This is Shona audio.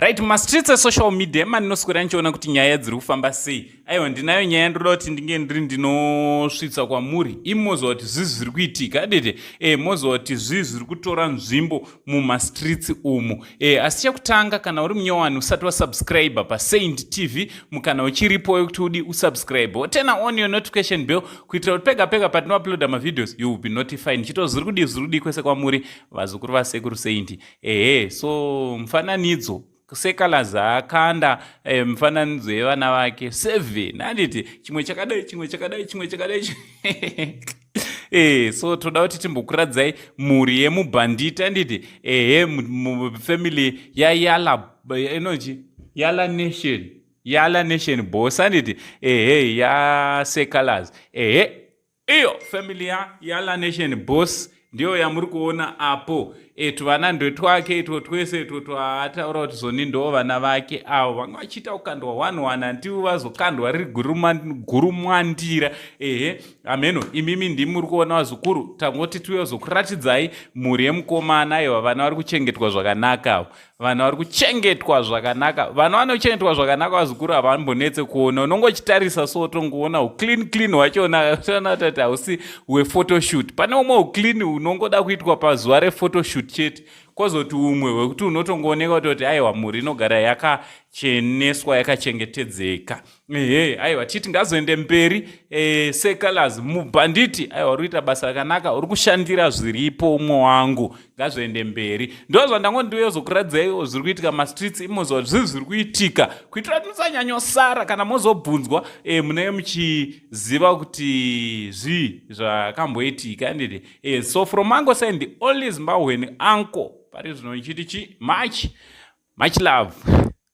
Right, mumastreets esocial media emandinoswera ndichiona kuti nyaya dziri kufamba sei. Aiwa, ndinayo nyaya ndoda kuti ndinge ndiri ndinosvitsa kwamuri. Imi moziva kuti zvii zviri kuitika adete, moziva kuti zvii zviri kutora nzvimbo mumastreets umu. Asi chekutanga, kana uri munyowani usati wasubscribe paSaint TV, mukana uchiripo wekuti udi usubscribe, woturn on your notification bell kuitira kuti pega pega patinouploada mavideos you will be notified. Ndichito zviri kudii, zviri kudii kwese kwamuri, vazukuru vasekuru Saint. Ehe, so mufananidzo sekalaza akanda mufananidzo yevana vake 7, handiti? Chimwe chakadai, chimwe chakadai, chimwe chakadai. So toda kuti timbokuradzai mhuri yemubhanditi, handiti? Ehe, family yayala inochi Yala Nation, Yala Nation Boss, handiti? Ehe, yasecolors. Ehe, iyo family yaYala Nation Boss ndiyo yamuri kuona apo. Tuvana ndetwake itwo twese itwo twaataura kuti zoni ndo vana vake avo. Vanga vachiita kukandwa 1 1, handivo vazokandwa riri gurumwandira. Ehe, ameno imimi ndimi muri kuona, vazukuru. Tangoti tiuyozokuratidzai mhuri yemukomana. Aiwa, vana vari kuchengetwa zvakanaka avo, vanhu vari kuchengetwa zvakanaka. Vana vanochengetwa zvakanaka, vazukuru, havambonetse kuona. Unongochitarisa so, tongoona uclean clean hwachona, toona kuti hausi hwephotoshoot. Pane umwe uclean unongoda kuitwa pazuva rephotoshoot chete, kwozoti umwe hwekuti unotongooneka kutoti aiwa, mhuri inogara yakacheneswa, yakachengetedzeka. Ehe, aiwa, titi ngazoende mberi. Secolors mubhanditi, aiwa, uri kuita basa rakanaka, uri kushandira zviripo umwe wangu, ngazvoende mberi. Ndo zvandangondiuyozokuradzaiwo zviri kuitika mastreets imozwa zvii zviri kuitika, kuitira kuti musanyanyosara kana mozobvunzwa, munenge muchiziva kuti zvii zvakamboitika, handiti? So from Uncle Saint, the only Zimbabwean uncle pari zvino, ichiti chi much much love.